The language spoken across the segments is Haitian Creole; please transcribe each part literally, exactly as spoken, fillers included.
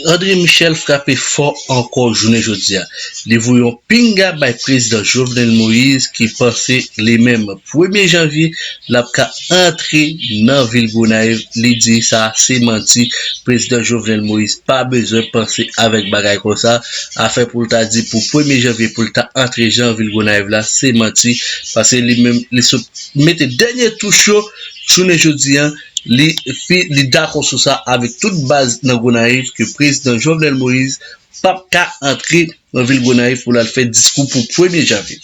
André Michel frape fò ankò jounen jodi a. Li voye yon pinga bay prezidan Jovenel Moïse ki panse li menm premye janvye l ap ka antre nan vil Gonayiv. Li di sa se manti. Prezidan Jovenel Moïse pa bezwen panse avèk bagay konsa. Afè pou l ta di pou premye janvye pou l ta antre jan vil Gonayiv la, se manti. Paske li menm, li sot mete dènye touch yo jounen jodi a. Li, fi, li dakò sou sa avèk tout baz nan Gonayiv ke prezidan Jovenel Moïse p ap ka antre nan vil Gonayiv pou l al fè diskou pou premye janvye.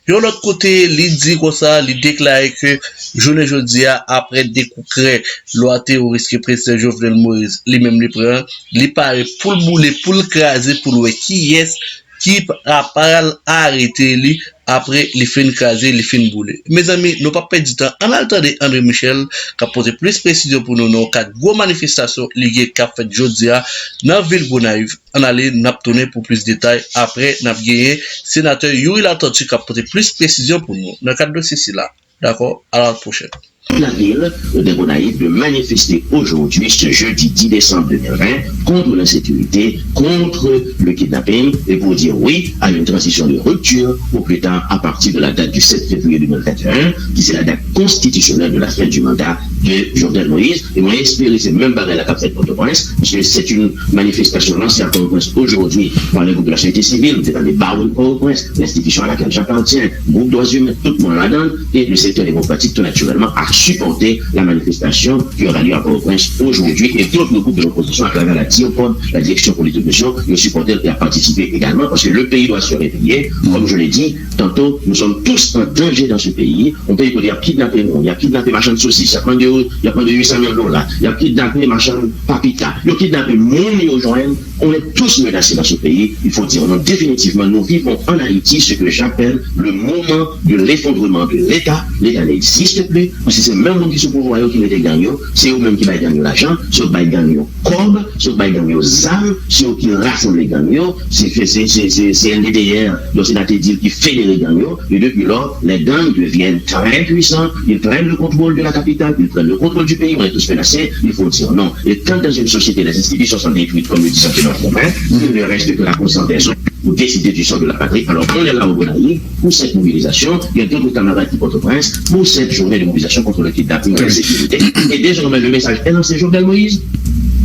Yon lòt kote, li di konsa, li deklare ke jounen jodi a, apre de kou krè lwa teworis ke prezidan Jovenel Moïse li menm li pran, li pare pou l boule, pou l kraze, pou l wè kiyès ki p- a pral arete li apre li fin kraze, li fin boule. Mezanmi, nou p ap pèdi tan, ann al tande André Michel k ap pote plis presizyon pou nou nan yon kad gwo manifestasyon li gen k ap fèt jodi a nan vil Gonayiv. Ann ale, n ap tounen pou plis detay. Apre, n ap genyen senatè Youri Latortue k ap pote plis presizyon pou nou nan kad dosye sila. Dakò? A la pwochèn. La ville de Gonaïves de manifester aujourd'hui, ce jeudi dix décembre deux mille vingt, contre l'insécurité, contre le kidnapping et pour dire oui à une transition de rupture au plus tard à partir de la date du sept février deux mille vingt et un, qui c'est la date constitutionnelle de la fin du mandat de Jovenel Moïse. E mwen espere se menm bagay la k ap fèt Pòtoprens, paske se yon manifestasyon lanse a Pòtoprens aujourd'hui par le groupe de la société civile, c'est-à-dire Bawo Pòtoprens, l'institution à laquelle j'appartiens, groupe droits humains, tout moun ladan, et le secteur démocratique tout naturellement a supporté la manifestation qui aura lieu à Port-au-Prince aujourd'hui et d'autres groupes de l'opposition à travers la DIRPOD, la direction politique de Sion, y a supporté et a participé également parce que le pays doit se réveiller, comme je l'ai dit tantôt, nous sommes tous en danger dans ce pays, yon peyi kote y ap kidnape moun, y ap kidnape machann sosis, y ap mande yo, y ap mande yo uit san mil dola, y ap kidnape machann papita, yo kidnape moun yo jwenn, On est tous menacés dans ce pays, il faut dire non définitivement, nous vivons en Haïti ce que j'appelle le moment de l'effondrement de l'État. L'État n'existe plus, parce que c'est même monde qui sous pouvoir qui met les gagnots, c'est eux-mêmes qui baillent gagnots l'argent, c'est eux qui baillent gagnots cob, c'est eux qui baillent gagnots zam, c'est eux qui rassemblent les gagnots, c'est c'est c'est c'est c'est L D D R, donc c'est la dit qui fédère les gagnots, et depuis lors, les gangs deviennent très puissants, ils prennent le contrôle de la capitale, ils prennent le contrôle du pays, on est tous menacés, il faut dire non. Et quand dans une société, les institutions sont détruites, comme le disait Benoît Froment, il ne reste que la conscience des hommes pour décider du sort de la patrie. Alors, on est là au Gonaïves pour cette mobilisation. Il y a d'autres camarades qui Port-au-Prince pour cette journée de mobilisation contre le kidnapping et l'insécurité. Et désormais, le message est lancé. Jovenel Moïse,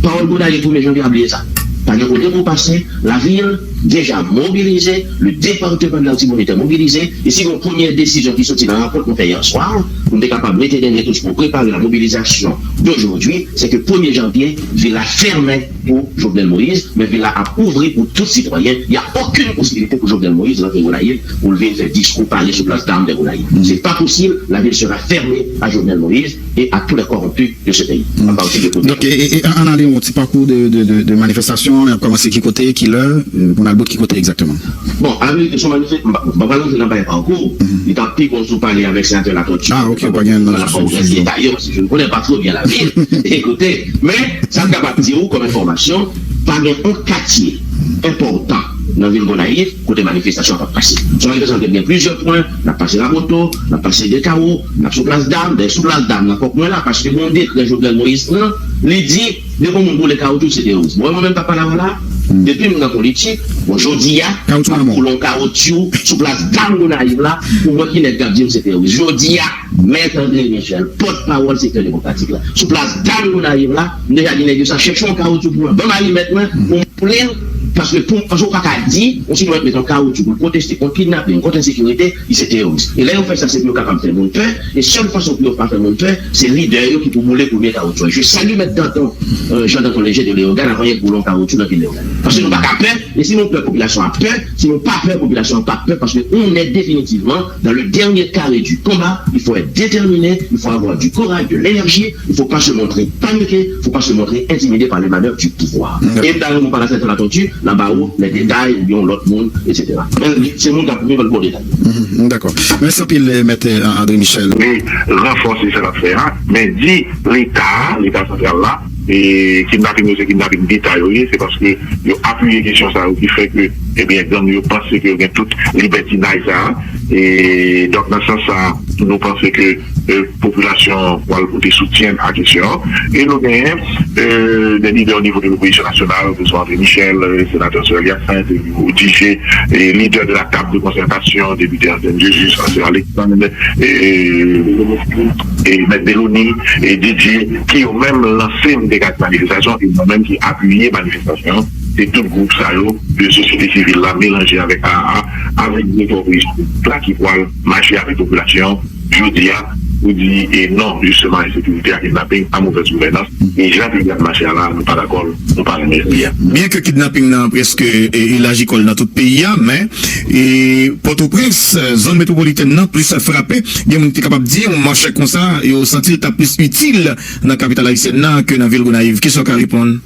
pawòl Gonayiv premye janvye a, bliye sa. Pa gen kote pou pase, lavil deja mobilize, le département de l'Artibonite est mobilisé, e si gen yon premyè desizyon ki soti nan rankont nou fè yè swa, pou nou te kapab mete dènye touch pou prepare la mobilisation d'aujourd'hui, c'est que premye janvye, vil la fèmen pou Jovenel Moïse, men vil la ap ouvri pou tout sitwayen. Il y a aucune possibilité pour Jovenel Moïse rentrer Gonayiv, pou l vin fè diskou, pale sou plas dam de Gonayiv. C'est pas possible, la ville sera fermée à Jovenel Moïse et à tous les corrompus de ce pays. À partir de Donk, e, e, ann ale yon ti pakou de, de, de, de manifestasyon, y ap kòmanse ki kote, ki lè, e, pou n al bout ki kote egzakteman? Bon, anverite, se yon manifestasyon, m pa, m pa pral rantre nan bagay pakou, li t ap pi bon si w pale avèk senatè Latortue. Ah, ok, pa gen nan sousi. D'ailleurs, je ne connais pas trop bien la ville, écoutez, men, sa m kapab di w kòm enfòmasyon, pa gen yon katye enpòtan nan vil Gonayiv kote manifestasyon an p ap pase. Se yon manifestasyon ki gen plizyè pwen, n ap pase Raboto, n ap pase Dekawo, n ap sou plas dam, dayè sou plas dam nan kòk mwen la, paske gen yon dekrè Jovenel Moïse pran, li di, depi yon moun boule kawoutchou, se teworis. Bon, mwen menm k ap pale avè w la, depi m nan politik, bon, jodi a, m ap boule yon kawoutchou sou plas dam Gonayiv la, pou wè ki nèg k ap di m se teworis. Jodi a, Mèt André Michel, pòtpawòl sektè demokratik la, sou plas dam Gonayiv la, m deja di nèg yo sa, chèche yon kawoutchou pou mwen, ban m alimèt mwen, pou m boule l, paske pou, paske w pa ka di, yon sitwayen k mete yon kawoutchou pou l pwoteste kont kidnaping, kont ensekirite, li se teworis. E lè yo fè sa, se pou yo kapab fè moun pè, e sèl fason pou yo pa fè moun pè, se lidè yo ki pou boule premye kawoutchou a. Je salue Mèt Danton, euh, Jean Danton Léger de Leyogàn, avan yè k boule yon kawoutchou nan vil Leyogàn. Paske nou pa ka pè, e si nou pè, popilasyon ap pè, si nou pa pè, popilasyon an p ap pè, paske on est définitivement dans le dernier carré du combat, il faut être déterminé, il faut avoir du courage, de l'énergie, il faut pas se montrer paniqué, il faut pas se montrer intimidé par les manœuvres du pouvoir. E m ta renmen w pale a senatè Latortue, l ap ba ou lè detay oubyen yon lòt moun, et cetera. Men se moun k ap viv l pou detay. Dakò. Mèsi anpil, Mèt André Michel. Li ranfòse sa l ap fè a, men di Leta, Leta santral la, e kidnaping yo se kidnaping deta yo ye, se paske yo apiye kesyon sa yo ki fè ke, ebyen, gang yo panse ke yo gen tout libètinaj sa a. E donk, nan sans sa a, Nou panse ke popilasyon an pral pote soutyen a kesyon an. E nou genyen de lidè o nivo de lopozisyon nasyonal, ke swa André Michel, senatè Sorel Hyacinthe, Rodigé, e lidè de la table de concertation, depite Anselme Jesus, Anse Alexandre, e Mèt Belloni, e Didier, ki yo menm lanse yon dega de manifestasyon, e mwen menm ki apiye manifestasyon an. Se tout gwoup sa yo de sosyete sivil la melanje avèk A A, avèk direktè polis la ki pral mache avèk popilasyon an jodi a pou di e non, jisteman, ensekirite a, kidnaping a, movèz gouvènans, e jan peyi a ap mache a la, nou pa dakò l, nou pa renmen peyi a. Byenke kidnaping nan prèske elaji kò l nan tout peyi a, men Pòtoprens, zòn metwopolitèn nan plis frape. Gen moun ki te kapab di yon mach konsa yo santi l t ap plis itil nan kapital ayisyèn nan ke nan vil Gonayiv. Kisa w ka reponn?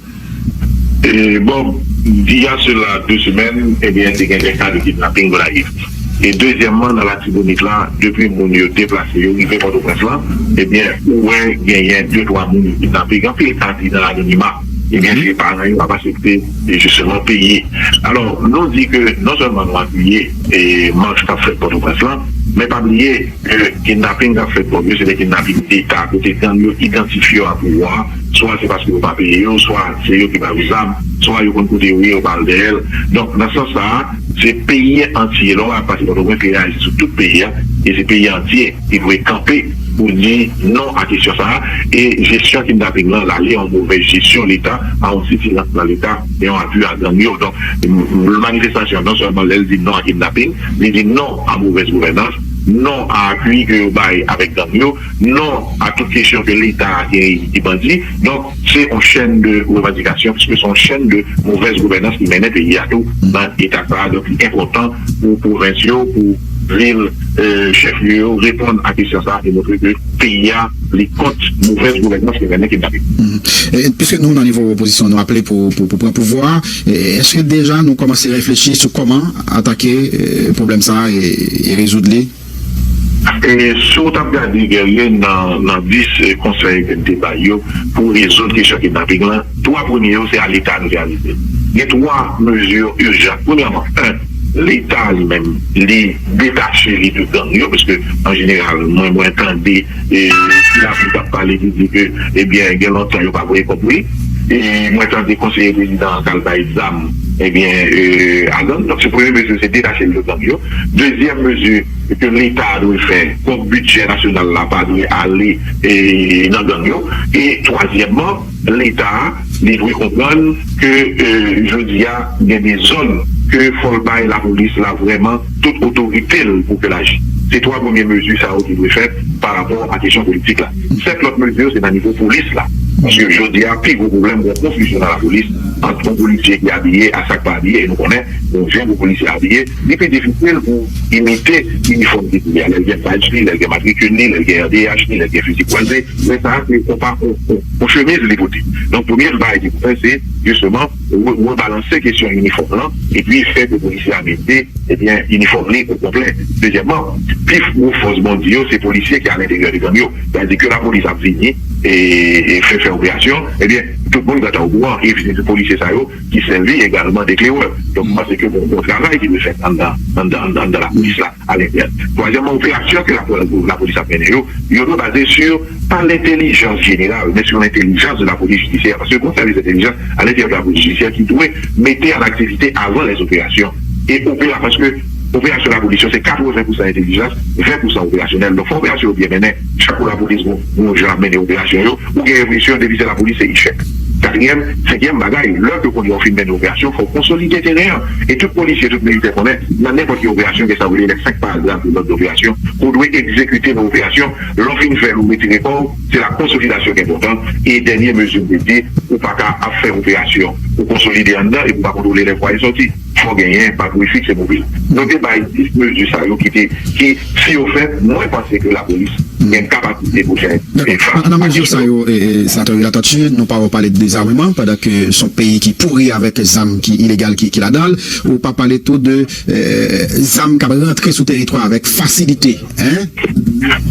E, bon, di a sela de semèn, ebyen, te gen de ka de kidnaping Gonayiv. E dezyèmman, nan Latibonit la, depi moun yo deplase, yo rive Pòtoprens lan, ebyen, ou wè genyen de twa moun yo kidnape. Gen anpil ka ki nan anonima. Ebyen, se paran yo ap aksepte, e jisteman, peye. Alò, nou di ke non sèlman nou apiye e mach k ap fèt Pòtoprens lan, men pa bliye ke kidnaping k ap fèt Pòtoprens, se de kidnaping deta, kote gang yo idantifye yo a pouvwa, swa se paske yo pa peye yo, swa se yo ki ba yo zam, swa yo konn kote yo ye, yo ba l dèyè l. Donk, nan sans sa a, se peyi antye, lè w ap pase Pòtoprens, peyi a, se sou tout peyi a, e se peyi antye ki dwe kanpe pou di non a kesyon sa a, e jesyon kidnaping lan, l ale yon movèz jesyon Leta, a yon sitirans nan Leta, e yon api a gang yo. Donk, m- m- manifestasyon, non sèlman lè l di non a kidnaping, li di non a movèz gouvènans, non a apui ke yo bay avèk gang yo, non a tout kesyon ke Leta a genyen ki bandi. Donk, se yon chèn de revandikasyon, piske se yon chèn de movèz gouvènans ki mennen peyi a tou nan eta sa a. Donk, li enpòtan pou pwovens yo, pou vil, e, chèf lye yo reponn a kesyon sa a e montre ke peyi a, li kont movèz gouvènans ki mennen kidnaping. Mhm. E, piske nou nan nivo opozisyon, nou aple pou, pou, pou pran pouvwa, e, èske deja nou kòmanse reflechi sou kòman atake, e, pwoblèm sa a e, e rezoud li? E, si w t ap gade, Guerrier, nan, nan dis, e, konsèy ke n te bay yo pou rezoud kesyon kidnaping lan, twa premye yo, se a Leta nou te adrese. Gen twa mezi ijan. Premyèman, en, Leta li menm, li detache li de gang yo, paske an jeneral, mwen, mwen tande, e, ti lapli k ap pale ki di ke, ebyen, gen lontan yo pa voye kòb, wi. E mwen tande konseye prezidan an t al bay zam, ebyen, e, a gang. Donk, se premye mezi, se detache l de gang yo. Dezyèm mezi ke Leta a dwe fè, kòb bidjè nasyonal la pa dwe ale, e, nan gang yo. E twazyèmman, Leta a, li dwe konprann ke, e, jodi a, gen de zòn ke fò l bay lapolis la vrèman tout otorite l pou ke l aji. Se twa premye mezi sa yo ki dwe fèt pa rapò a kesyon politik la. Sèt lòt mezi yo, se nan nivo polis la. Paske jodi a, pi gwo pwoblèm, gen konfizyon nan lapolis ant yon polisye ki abiye a sa k pa abiye, e nou konnen, yon jan yon polisye abiye, li pi difisil pou imite inifòm ki pou li a. Lè l gen badj li, lè l gen matrikil li, lè l gen R D H li, lè l gen fizi kwaze, men sa a se yon pa, yon, yon, yon chemiz li pote. Donk, premye bagay ki pou fè, se jisteman re- rebalanse kesyon inifòm lan, epi fè ke polisye a mete, ebyen, inifòm li o konplè. Dezyèmman, pi gwo fòs bandi yo, se polisye ki alenteryè de gang yo. Sa vle di ke lapolis ap vini e, e fè, fè operasyon, ebyen, tout moun gentan okouran, e se polisye sa yo ki sèvi egalman de klerè. Donk, m panse ke bon, bon travay ki dwe fèt anndan, anndan, anndan, anndan lapolis la, alentèn. Twazyèmman, operasyon ke la, lapolis ap mennen yo, yo dwe baze sou, pa lentelijans jeneral, men sou lentelijans de la police judiciaire. Paske gon sèvis entèlijans alenteryè de la polis jidisyè ki dwe mete an aktivite avan lèzoperasion. E opera, paske operasyon lapolis yo se katreven pousan entèlijans, ven pousan operasyonèl. Donk, fò operasyon yo byen mennen. Chak kou lapolis gon, gon jan ap mennen operasyon yo, ou gen enpresyon depi se lapolis se echèk. Katriyèm, senkyèm bagay, lè ke kounye a w fin mennen operasyon, fò w konsolide teren an. E tout polisye, tout militè konnen, nan nenpòt ki operasyon, gen sa w rele les cinq paragraphes de l'ordre d'opération, ke w dwe egzekite nan operasyon. Lè w fin fè l, ou retire kò w, se la konsolidasyon ki enpòtan. E dènye mezi m te di, ou pa ka ap fè operasyon, ou konsolide anndan epi ou pa kontwole lè pou ale sòti. Fò genyen patwouy fiks e mobil. Nou te bay dis mezi sa yo ki te, ki, si yo fèt, mwen panse ke lapolis gen kapasite pou fè, fè fas a kesyon yo. Nan mezi sa yo, e, e, Senatè Latortue, nou pa wè w pale de dezameman, pandan ke se yon peyi ki pouri avèk zam ki ilegal ki, ki ladan l. Ou pa pale tou de, e, zam k ap rantre sou teritwa avèk fasilite, en?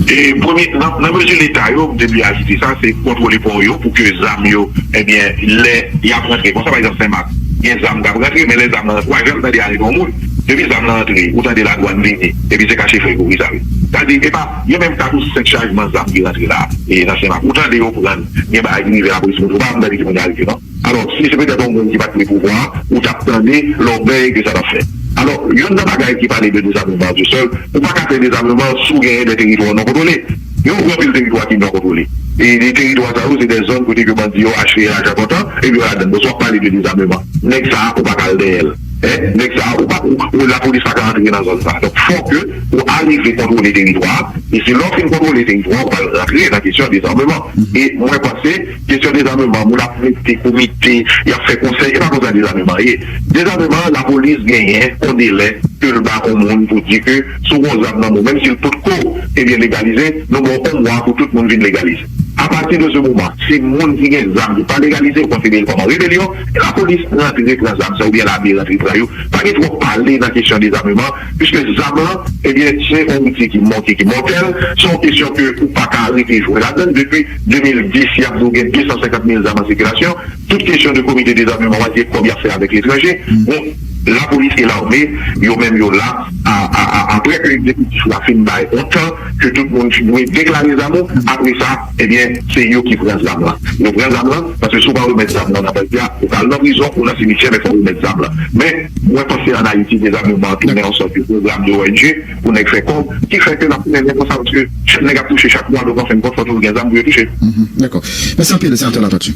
E premye, nan, nan mezi Leta yo, m te byen ajoute sa, se kontwole pò yo pou ke zam yo, ebyen, lè y ap rantre. Konsa, pa egzanp, Senmak, gen zam k ap rantre, men lè zam nan, w pa janm tande arive yon moun. Depi zam nan antre, ou tande ladwàn vini, epi se kache fèy pou ki sa ye. Sa Tande, epa, gen menm kat ou senk chajman zam ki rantre la, e nan Senmak. Ou tande yo pran, gen bagay ki rive lapolis montre w pa janm tande ki moun yo arete, non. Alò, si se petèt yon moun ki pa t vle pouvwa a, ou t ap tande lòbèy ke sa t ap fè. Alò, youn nan bagay ki pale de dezameman an tou sèl, ou pa ka fè dezameman si w genyen de teritwa non kontwole. Gen yon gwo anpil teritwa ki non kontwole. E de teritwa sa yo, se de zòn kote ke bandi yo achte lajan kontan, epi yo ladan. Donk, si w ap pale de dezameman, nèg sa a, ou pa ka al dèyè l. Nèg sa a, ou pa, ou, ou, lapolis pa ka antre nan zòn sa a. Donk, fòk ke ou arive kontwole teritwa a. E se lè w fin kontwole teritwa a, ou pral rantre nan kesyon dezameman. E mwen panse, kesyon dezameman, moun ap mete komite, y ap fè konsèy, e pa konsa dezameman ye. Dezameman, lapolis genyen yon delè ke l ba yon moun pou di ke si w gen zam nan men w, menm si l potko, ebyen, legalize, nou ba w yon mwa pou tout moun vin legalize. Apati de se moman, si moun ki gen zam ki pa legalize, ou konsidere l kòm rebelyon, e lapolis rantre pran zam sa oubyen lame rantre pran yo. Pa gen twòp pale nan kesyon dezameman, piske zam lan, ebyen, se yon zouti ki mòke, ki mòtèl, se yon kesyon ke ou pa ka rete jwe ladan l. Depi de mil dis, y ap di w gen de san senkant mil zam an sikilasyon. Tout kesyon de komite dezameman, w a di kòb y ap fè avèk letranje. Bon, lapolis e lame, yo menm yo la, a, a, a, apre ke egzekitif la fin bay yon tan, ke tout moun dwe deklare zam ou, apre sa, ebyen, se yo ki pran zam lan. Yo pran zam lan, paske si w pa remèt zam lan nan bandi a, ou ka al nan prizon, ou nan simityè, men fò w remèt zam lan. Men, mwen panse ann Ayiti, dezameman an tounen yon sòt de pwogram de O N G, pou nèg fè kòb, ki fè ke n ap tounen nen konsa, paske chak nèg ap touche chak mwa, donk, an fen de kont, fò toujou gen zam pou yo touche. Mhm, dakò. Mèsi anpil, Senatè Latortue.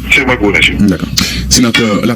Se mwen ki remèsye. Dakò. Senatè